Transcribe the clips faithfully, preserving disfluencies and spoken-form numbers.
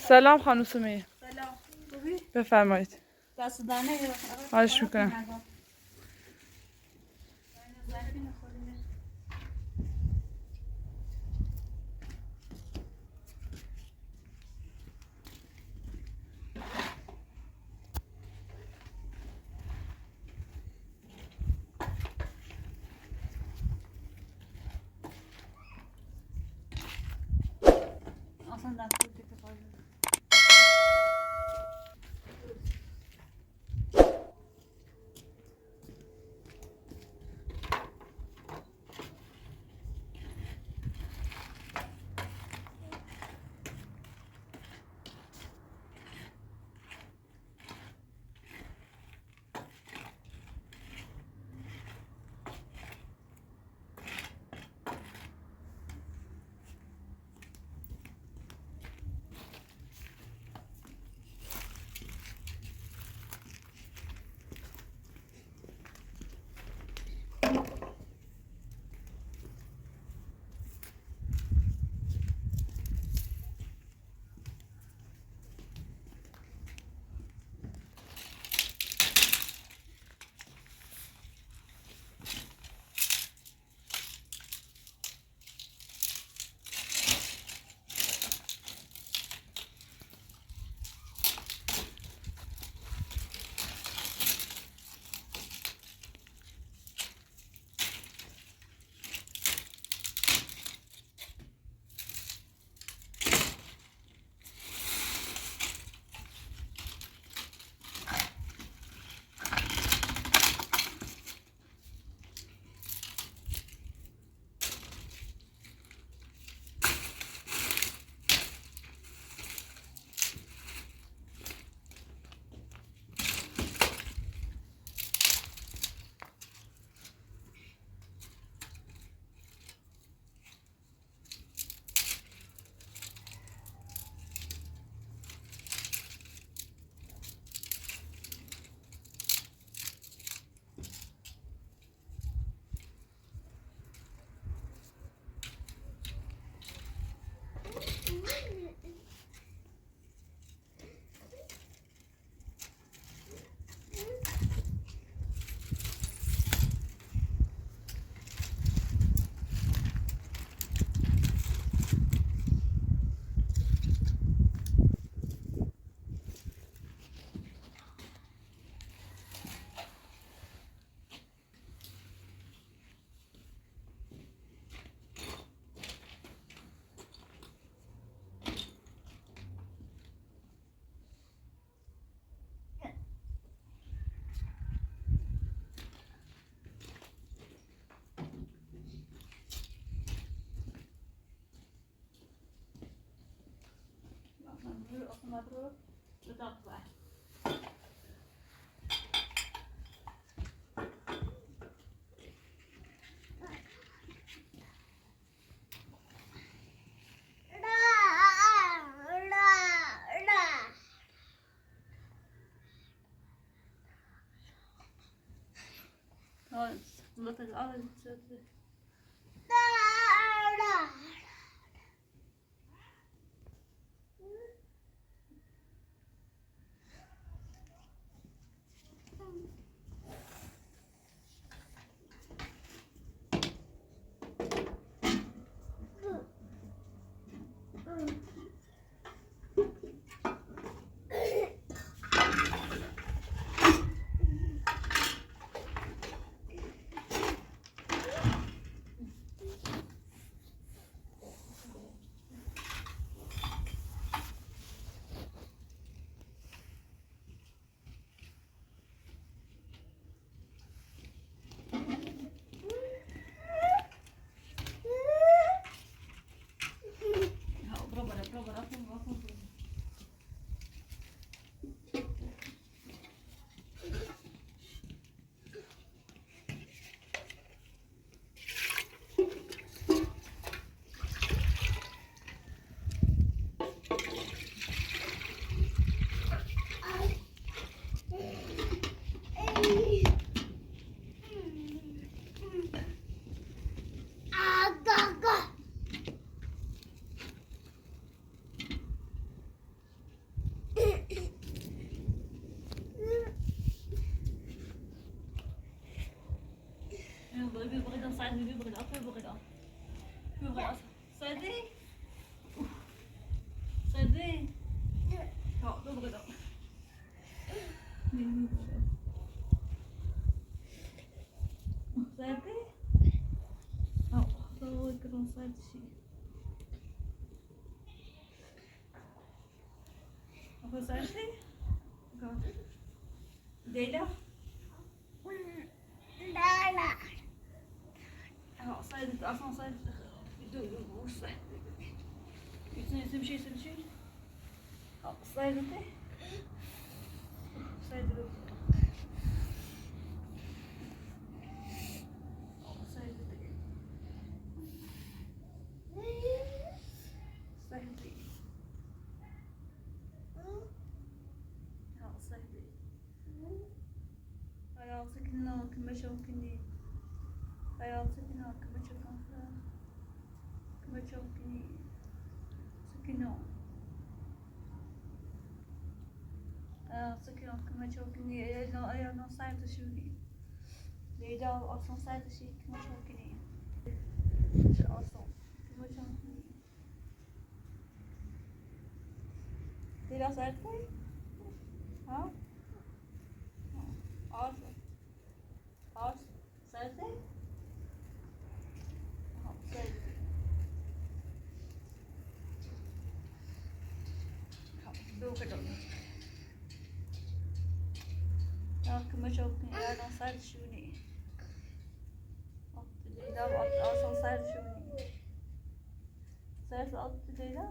سلام خانم سمیه. سلام. خوبی؟ بفرمایید. دست درد نکنه. خواهش می‌کنم. Viu, viu, viu, viu, sai, viu, viu, viu, viu, viu, viu, viu, sai, viu. Sai, viu. Sai, viu. Ó, viu, viu, viu. Viu, viu, viu, viu. Sai, viu. Ó, tô, que não sai de si. Ó, sai, viu. Ó. Dele, ó. Dada. Ҳаҟасҵааит, ас ҟасҵааит. Иду, иду, ус. Ицны, ицымшьи, ицымшьи. Ҳаҟасҵааит. Ҳаҟасҵааит. Ҳаҟасҵааит. Ҳаҟасҵааит. Ҳаҟасҵааит. Ayağını çekin, al, kime çabuk indi. Ayağını çekin, al, kime çabuk indi. Kime çabuk indi. Çekin, al. Ayağını çekin, al, kime çabuk indi. Ayağını, ayağını saydı şimdi. Leyla, al, aslan saydı şimdi, kime çabuk indi. Aslan, kime çabuk indi. Did I say it for you? Huh? Awesome. Awesome. Say it. Oh, say it. Come, do it. Come, come, show me. I don't say it, show me. Oh, did you know? I don't say it, show me. Сара сыҟалҵеит, Леида?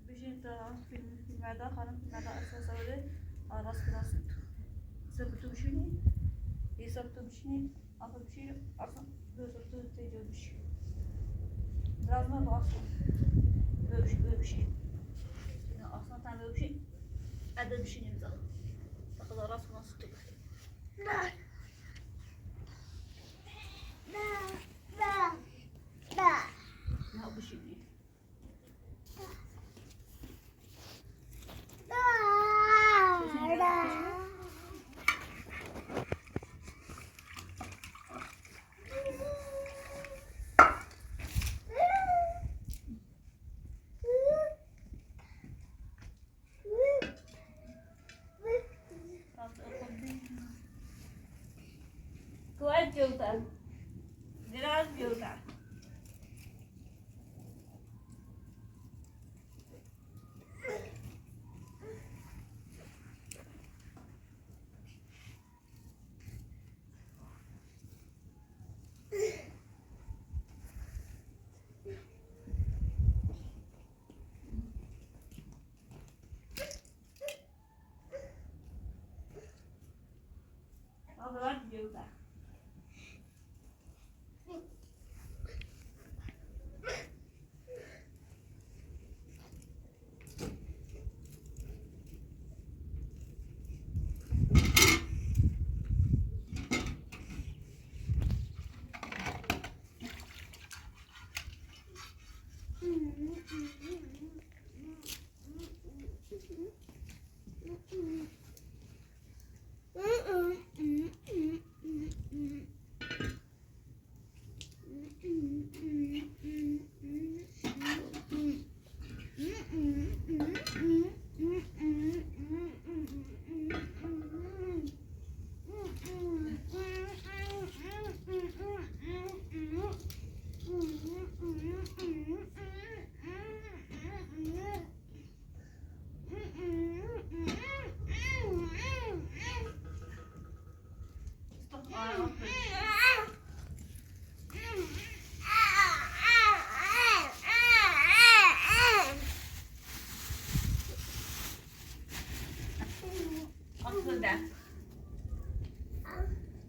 Быжьеит, фильм, фильмада, ханам фильмада, аса сауре, арас, арас. Сабтубшини, и сабтубшини, а сабтубшини, аса, бе сабтубшини, бе сабтубшини. Разно басу. Бе сабтубшини, бе сабтубшини. Ина аса там бе сабтубшини. Ада бшини мза. Ахала рас, рас тубшини. Куать пиута. Град пиута.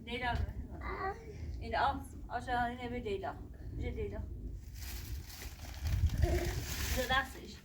Leyla. Yine al. Aşağı yine bir Leyla. Bir Leyla. Bir de daha seç.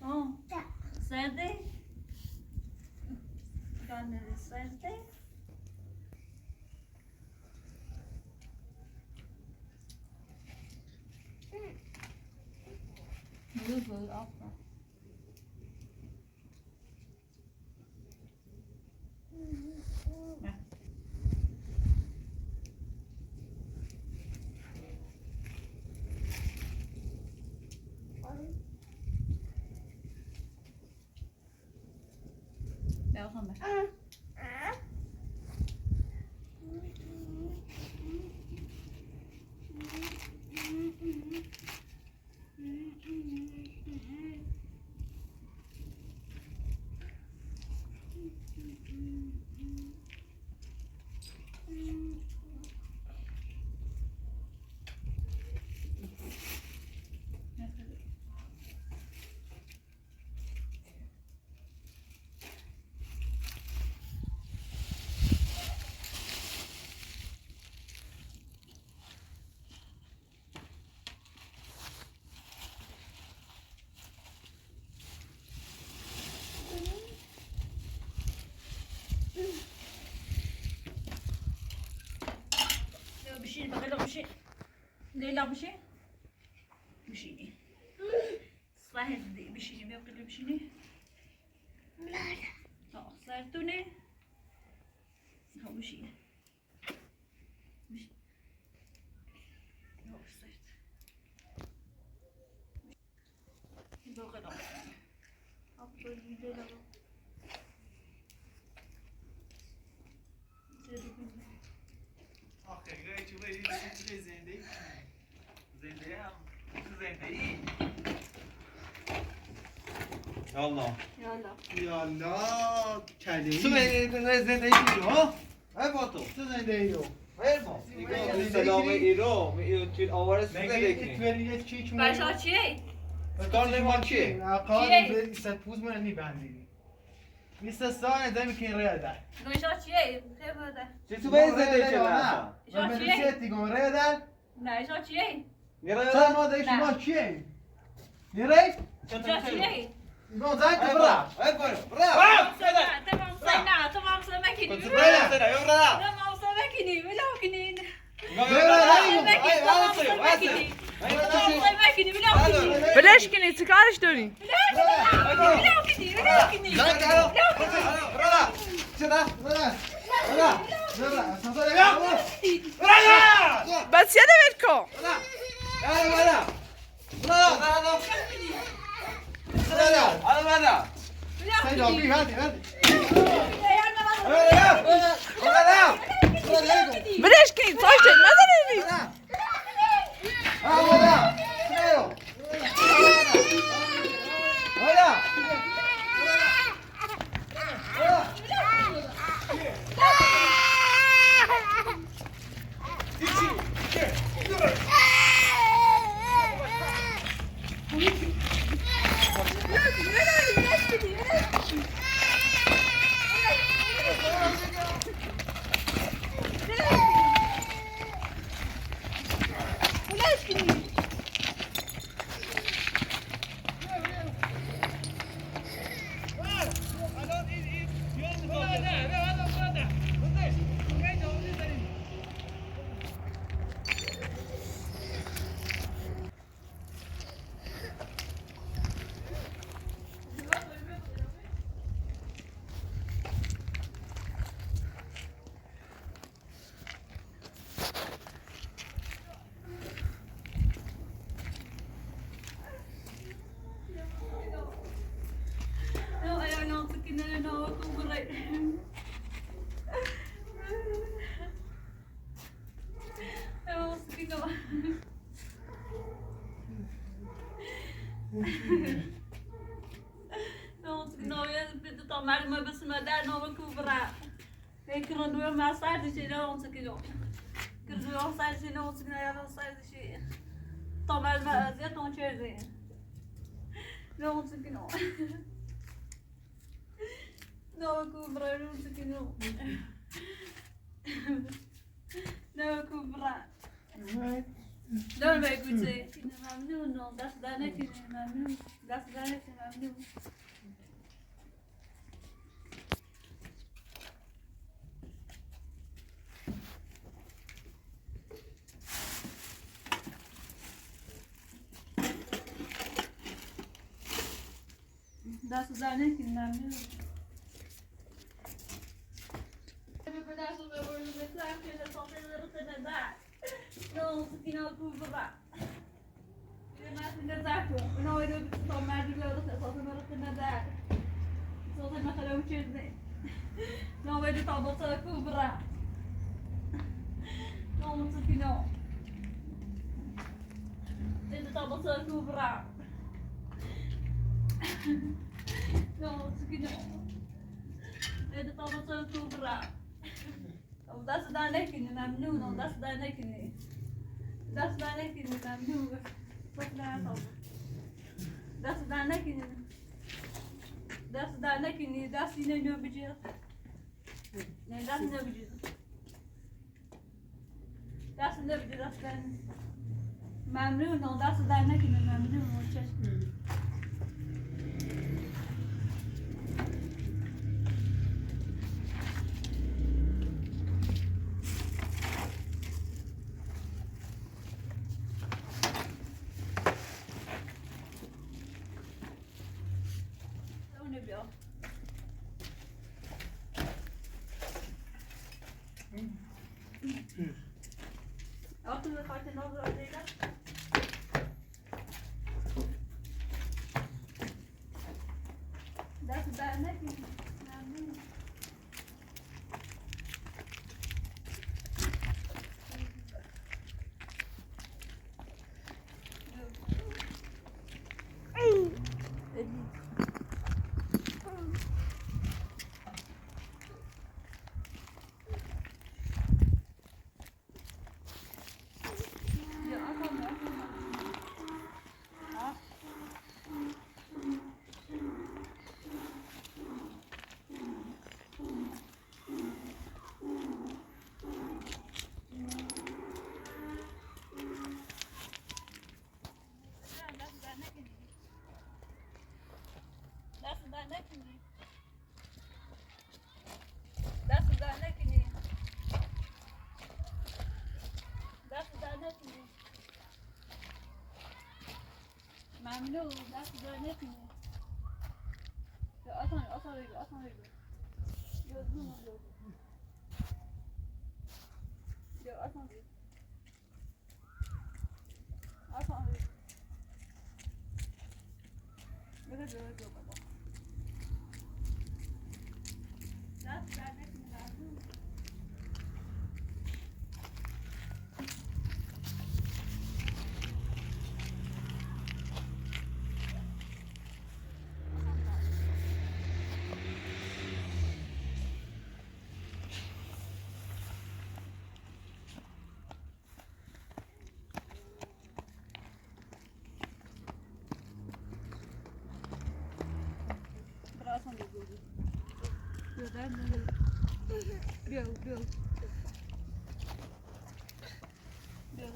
Oh, Saturday? Gone to this Saturday? Blue, blue, opera. Лейла, биши? Бишини. Слайд ди, бишини, мебкили бишини. О, слайд туни. О, бишини. Биши. О, слайд. Yallah. Yallah. Yallah. Keleyi. Su ve zendegi ha? Ev oto. Su zendegi yo. Ev o. Selamı iro, mi iro tül avare su zendegi. Baş açıyı. Star ne maçı? Çiğ. Akal ve set puz mu ni bendi. Misa sane demi kin reda. Baş açıyı. Hep orada. Siz su ve zendegi çela. Baş açıyı. Seti gon reda. Baş açıyı. Nereye? Sen o da işin o şey. Nereye? Baş açıyı. No, zat bırak. Hep böyle. Bırak. Tamam, sen ne? Tamam, sen makini. Bırak. Tamam, sen makini. Bilakini. Bilakini, çıkar işte onu. Bilakini, bilakini. Bas ya da Verko. Sen de bir hadi, hadi. Bilakini, sen işte, ne demek? Não, não, eu estou mais uma pessoa da nova que o verá. Ei, kırılıyor masaj dişi, ne olsun ki yok. Kırılıyor masaj dişi, ne olsun ki yok, masaj dişi. Tomar ma azia ton çerzi. Ne olsun ki yok. No kubra, ne olsun ki yok. No kubra. No me kuche. Mamnun, no, das dane ki mamnun. Das dane ki mamnun. До свидания, Финляндия. Ну, скинул кубра. Não vejo tal bolsa da cobra. Não, não sei que não. Vejo tal bolsa da cobra. Não, não sei que não. Vejo tal bolsa da cobra. Não dá se dar nem que nem, não, não dá se dar nem que nem. Dá se dar nem que nem, não. Só que não é tal. Dá se dar nem que nem. Dá se dar nem que nem, dá se nem meu beijo. Nem dá se nem meu beijo. Dá se nem meu beijo, dá se dar nem. Mamnu, não dá se dar nem que nem, mamnu, não te. Mamlu, that's the next one. Yo, otro, otro video, otro video. Yo, no, no, yo. Yo, otro video. Otro video. Yo, yo, yo, yo, yo. That's the next one. Go, go, go.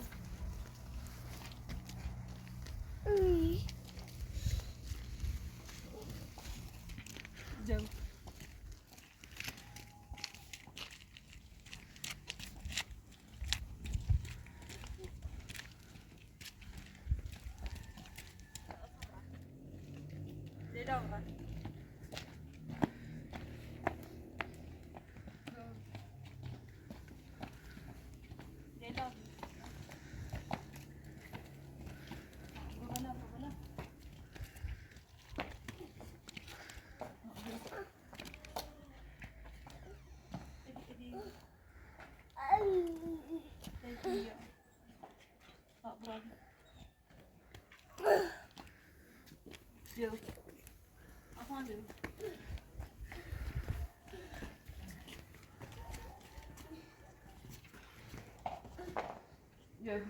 Go.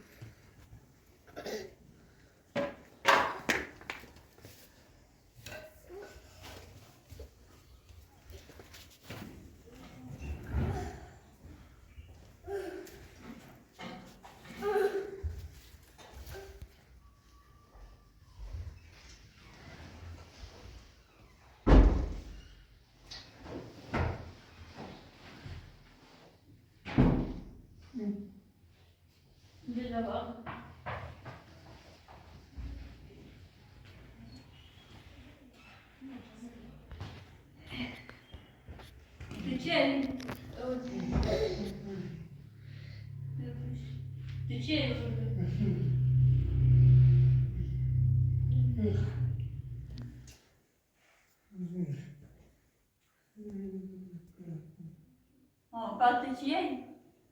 Ɔ, Патыцьиеи?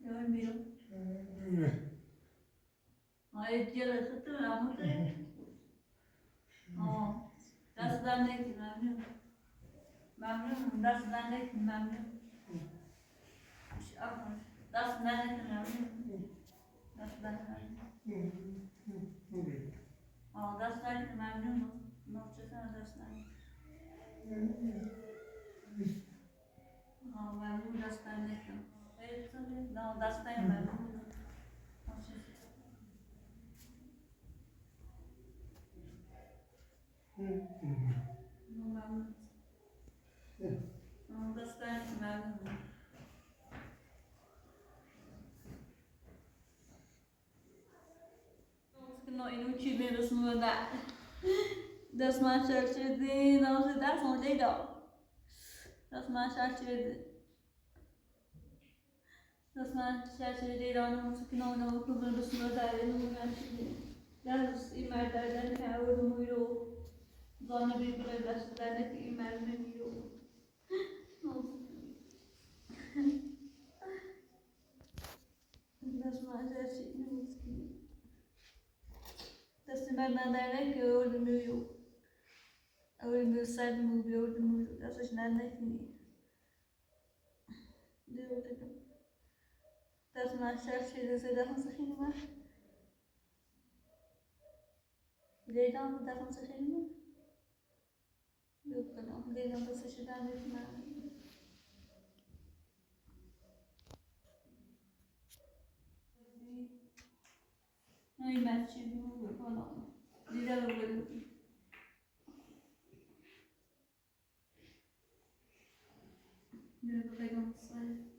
Ё, мил. Ɔ, э, дело хытыр, а мы-то. Ɔ, до свидания, мамил. Мамил, до свидания, мамил. Ага, до свидания, мамил. До свидания. Ага, до свидания, мамил. Ну, честно, до свидания. Ага, мамил, до свидания. Э, sorry, да, до свидания, мамил. Ну, мамил. Ну, до свидания, мамил. No, inútil mesmo, não dá. Das manchas de não se dá, são legal. Das manchas de Tasma şaşırı Leyla'nın mutluluklarına okul bölgesinde daire numaraşıydı. Yalnız İmer derden ki ağır muyru. Zona bir bölgesinde ki İmer muyru. Tasma şaşırı. Tasma derden ki ağır muyru. Ağır muyru, ağır muyru. Tasma şaşırı. Tasма şaşırı. Tasma şaşırı. Лейлан дахынҵахьеимоу? Лейлан дасышьҭан ихнан. Ой, мачи, ну, вон он. Лейлан вон. Ныркъвеламцӏай.